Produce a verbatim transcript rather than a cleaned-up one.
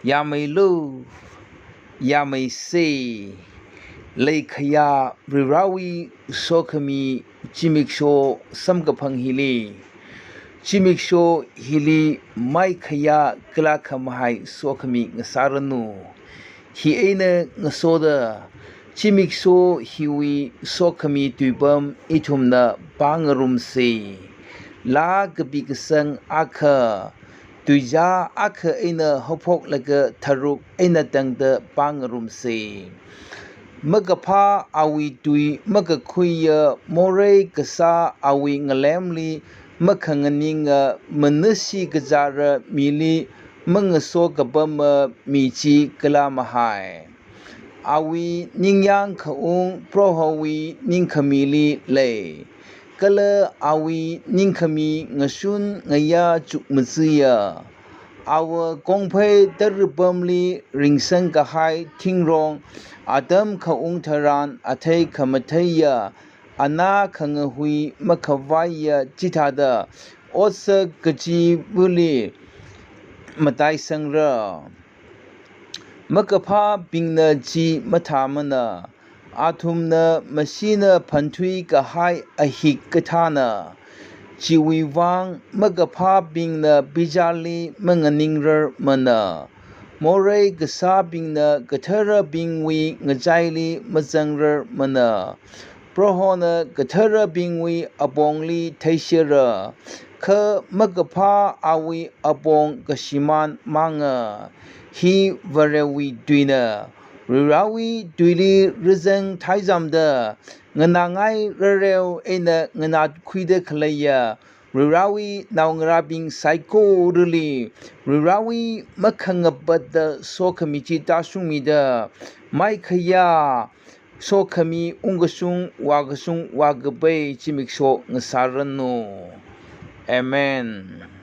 Yāmeilu, yāmeisa. Leikhayā Varivarāwui sokhami zimiksho samkaphang hili, zimiksho hili maikhayā kala khamahai sokhami ngasāranu. Hi eina ngasoda, zimiksho hiwui sokhami tuipam ithumna pāngarumsa. Laa kapi kasang akha, tuizā akha eina haophoklaga tharuk eina tangda pāngarumsa. Makaphā awui tui makakhuiya morei kasā awui ngalemli makhanganinga manasi kazāra mili mangaso kapama mi chi kala mahai. Awui ningyāng khaung Prohowui ningkhamili lei, kala awui ningkhami ngashun ngayā chukmachiya. Awo kongphei tarapamli ringsang kahai thingrong, atam khaung tharan athei khamatheiya, anā khangahui makhavaiya chithāda otsak kachivali mataisangra. Makaphābingna chi mathāmana, athumna mashina phanthui kahai ahik kathāna. Chiwui vang makaphābingna bijali manganingrarmana. Morei kasābingna katharabingwui ngachaili mazangrarmana. Prohona katharabingwui apongli theishera, kha makaphā awui apong kashimān manga. Hi Varewui tuina. Varivarāwui tuili razang theizamda, nganāngai rareo eina nganākhuida khaleiya Varivarāwui naongarābing saikorali Varivarāwui makhangapata sokhami chi tāshungmida, maikhayā sokhami ungkashung, vākashung, vākapai zimiksho ngasāranu. Amen.